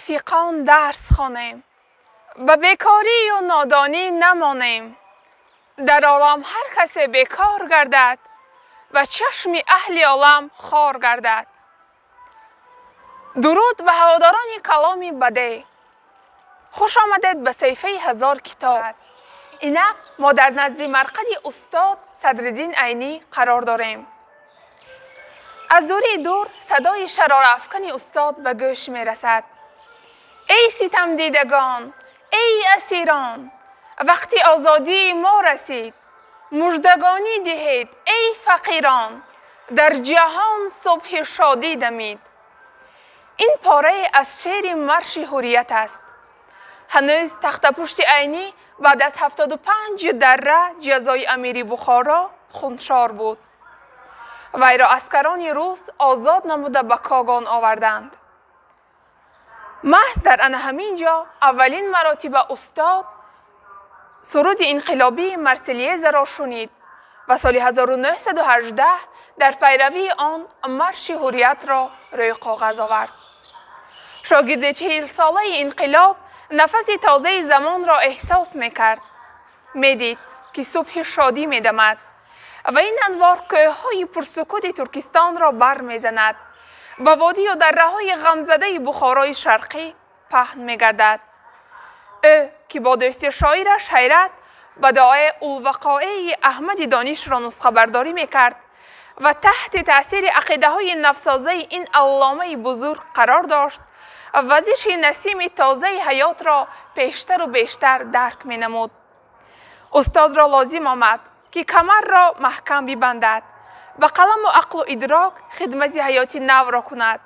Рафиқон дарс хонем, ба бекорию нодонӣ намонем. Дар олам ҳар касе бекор гардад, ба чашми аҳли олам хор гардад. Дуруд ба ҳаводорони каломи бадеъ. Хуш омадед ба саҳифаи ҳазор китоб. Инак мо дар назди марқади устод Садриддин Айнӣ қарор дорем. Аз дурии дур садои шарорафкани устод ба гӯш мерасад. Эй ситамдидагон, эй асирон, вақти озодии мо расид. Муждагонӣ диҳед, эй фақирон, дар ҷаҳон субҳи шодӣ дамид. Ин порае аз шеъри марши ҳуррият аст. Ҳанӯз тахтапушти Айнӣ баъд аз 75 дарра ҷазои амири Бухоро хуншор буд. Вайро аскарони рус озод намуда ба Когон оварданд. Маҳз дар ана ҳамин ҷо аввалин маротиба устод суруди инқилобии Марселезаро шунид ва соли 1918 дар пайравии он марши ҳурриятро рӯи коғаз овард. Шогирди 40-солаи инқилоб нафаси тозаи замонро эҳсос мекард. Медид, ки субҳи шодӣ медамад ва ин анвор кӯҳҳои пурсукути Туркистонро бармезанад, ба водию дарраҳои ғамзадаи Бухорои Шарқӣ паҳн мегардад. Ӯ, ки бо дӯсти шоираш ҳайрат ба дуои улвақоии Аҳмади Донишро нусхабардорӣ мекард ва таҳти таъсири ақидаҳои навсозаи ин алломаи бузург қарор дошт, вазиши насими тозаи ҳаётро пештару бештар дарк менамуд. Устодро лозим омад, ки камарро маҳкам бибандад, ба қаламу ақлу идрок хидмати ҳаёти навро кунад,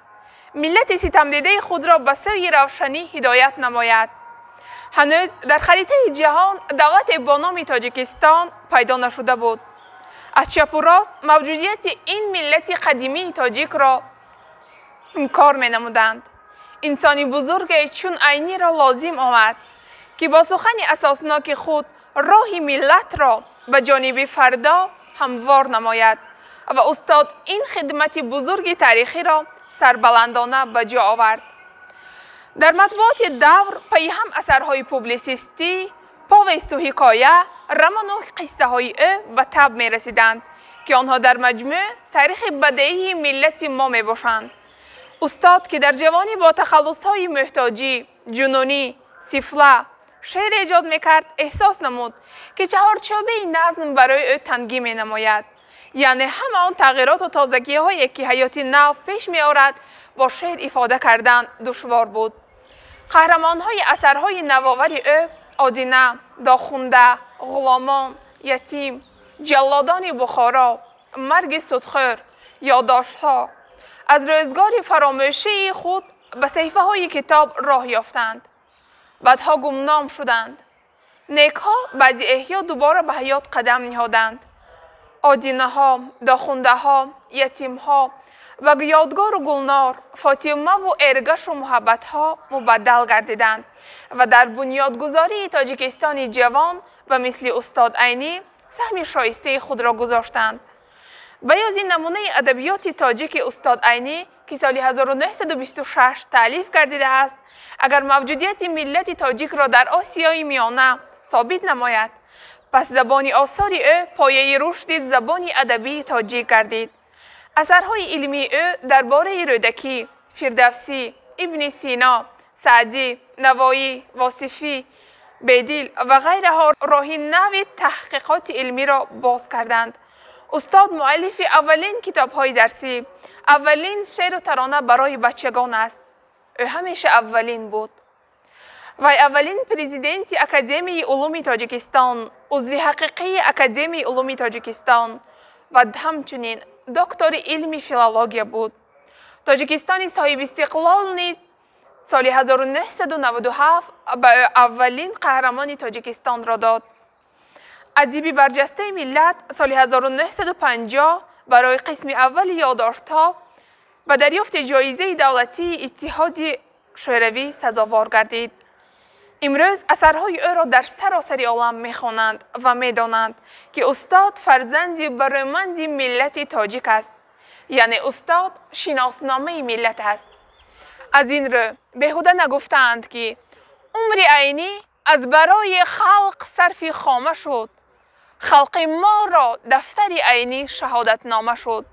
миллати ситамдидаи худро ба сӯи равшанӣ ҳидоят намояд. Ҳанӯз дар харитаи ҷаҳон давлате бо номи Тоҷикистон пайдо нашуда буд. Аз чапу рост мавҷудияти ин миллати қадимии тоҷикро инкор менамуданд. Инсони бузурге чун Айниро лозим омад, ки бо сухани асосноки худ роҳи миллатро ба ҷониби фардо ҳамвор намояд ва устод ин хидмати бузурги таърихиро сарбаландона ба ҷо овард. Дар матбуоти давр пайи ҳам асарҳои публисистӣ, повесту ҳикоя, роману қиссаҳои ӯ ба таб мерасиданд, ки онҳо дар маҷмӯъ таърихи бадеии миллати мо мебошанд. Устод, ки дар ҷавонӣ бо тахаллусҳои муҳтоҷӣ, ҷунунӣ, сифла шеър эҷод мекард, эҳсос намуд, ки чаҳорчӯбаи назм барои ӯ тангӣ менамояд. Яъне ҳама он тағйироту тозагиҳое, ки ҳаёти нав пеш меорад, бо шеър ифода кардан душвор буд. Қаҳрамонҳои асарҳои навовари ӯ Одина, Дохунда, Ғуломон, Ятим, Ҷаллодони Бухоро, Марги судхӯр, ёддоштҳо аз рӯзгори фаромӯшии худ ба саҳифаҳои китоб роҳ ёфтанд. Бадҳо гумном шуданд. Некҳо баъди эҳё дубора ба ҳаёт қадам ниҳоданд. Одинаҳо, дохундаҳо, ятимҳо ва ёдгору Гулнор, Фотимаву Эргашу муҳаббатҳо мубаддал гардиданд ва дар бунёдгузории Тоҷикистони ҷавон ба мисли устод Айнӣ саҳми шоистаи худро гузоштанд. Баёзи намунаи адабиёти тоҷики устод Айнӣ, ки соли 1926 таълиф гардидааст, агар мавҷудияти миллати тоҷикро дар Осиёи Миёна собит намояд, пас забони осори ӯ пояи рушди забони адабии тоҷик гардид. Асарҳои илмии ӯ дар бораи Рӯдакӣ, Фирдавсӣ, Ибни Сино, Саъдӣ, Навоӣ, Восифӣ, Бедил ва ғайраҳо роҳи нави таҳқиқоти илмиро боз карданд. Устод муаллифи аввалин китобҳои дарсӣ, аввалин шеъру тарона барои бачагон аст. Ӯ ҳамеша аввалин буд. Вай аввалин президенти Академияи улуми Тоҷикистон, узви ҳақиқии Академияи улуми Тоҷикистон ва ҳамчунин доктори илми филология буд. Тоҷикистони соҳибистиқлол низ Соли 1997 ба ӯ аввалин қаҳрамони Тоҷикистонро дод. Адиби барҷастаи миллат соли 1950 барои қисми аввали ёддоштҳо ба дарёфти ҷоизаи давлатии Иттиҳоди Шӯравӣ сазовор гардид. Имрӯз асарҳои ӯро дар саросари олам мехонанд ва медонанд, ки устод фарзанди барӯманди миллати тоҷик аст. Яъне устод шиносномаи миллат аст. Аз ин рӯ беҳуда нагуфтаанд, ки умри Айнӣ аз барои халқ сарфи хома шуд, халқи моро дафтари Айнӣ шаҳодатнома шуд.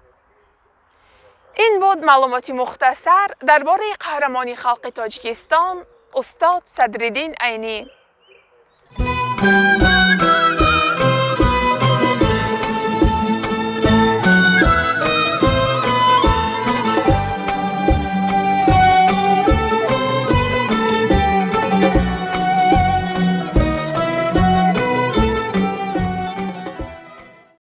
Ин буд маълумоти мухтасар дар бораи қаҳрамони халқи Тоҷикистон устод Садриддин Айнӣ.